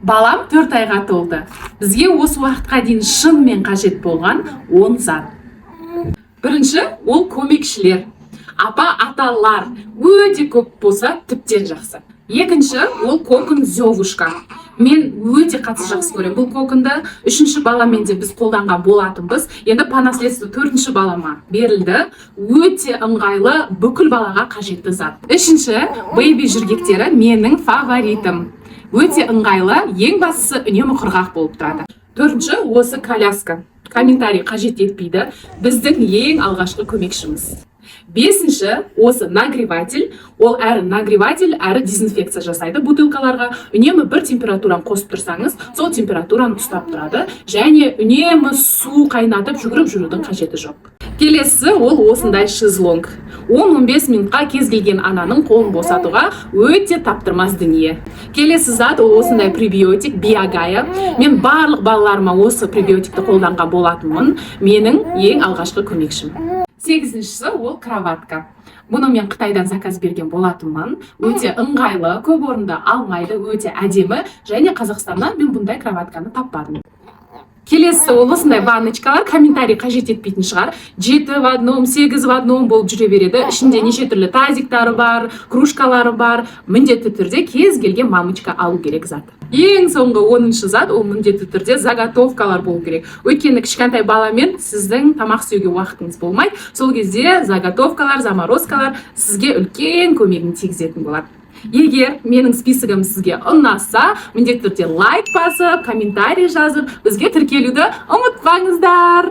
Балам 4 айға толды. Бізге осы уақытқа дейін шынымен қажет болған 10 зат. Бірінші, ол көмекшілер, апа, аталар өте көп болса, тіптен жақсы. Екінші, ол кокон Зевушка. Мен өте қатты жақсы көремін бұл коконды. Үшінші баламен де біз қолданған болатынбыз, енді по наследству төртінші балама берілді. Өте ыңғайлы, бүкіл балаға қажетті зат. Үшінші, бэйби жөргектері, менің фаворитім. Өте ыңғайлы, ең бастысы, үнемі құрғақ болып тұрады. Төртінші, осы коляска, комментарий қажет етпейді, біздің ең алғашқы көмекшіміз. Бесінші, осы нагреватель. Ол әрі нагреватель, әрі дезинфекция жасайды бутылкаларға. Үнемі бір температураны қосып тұрсаңыз, сол температураны ұстап тұрады және үнемі су қайнатып жүгіріп жүрудің қажеті жоқ. Келесі, ол осындай шезлонг. 10-15 минутқа кез келген ананың қолын босатуға өте таптырмас дүние. Келесі зат, ол осындай пребиотик Биогая. Мен барлық балаларыма осы пребиотикті қолданған болатынмын, менің ең алғашқы көмекшім. Сегізіншісі, ол кроватка. Бұны мен Қытайдан заказ берген болатынмын. Өте ыңғайлы, көп орынды алмайды, өте әдемі және Қазақстаннан мен бұндай кроватканы таппадым. Келесі, ол осындай ванночкалар. Комментарий қажет етпейтін шығар. Жеті в одном, сегіз в одном болып жүре береді. Ішінде неше түрлі тазиктары бар, кружкалары бар. Міндетті түрде кез келген мамочка алу керек зат. Ең соңғы, 10-шы зат, ол міндетті түрде заготовкалар болу керек, өйткені кішкентай баламен сіздің тамақ істеуге уақытыңыз болмайды. Сол кезде заготовкалар, заморозкалар сізге үлкен көмегін тигізетін болады. Егер менің списогім сізге ұнаса, міндетті түрде лайк басып, комментарий жазып, бізге тіркелуді ұмытпаңыздар.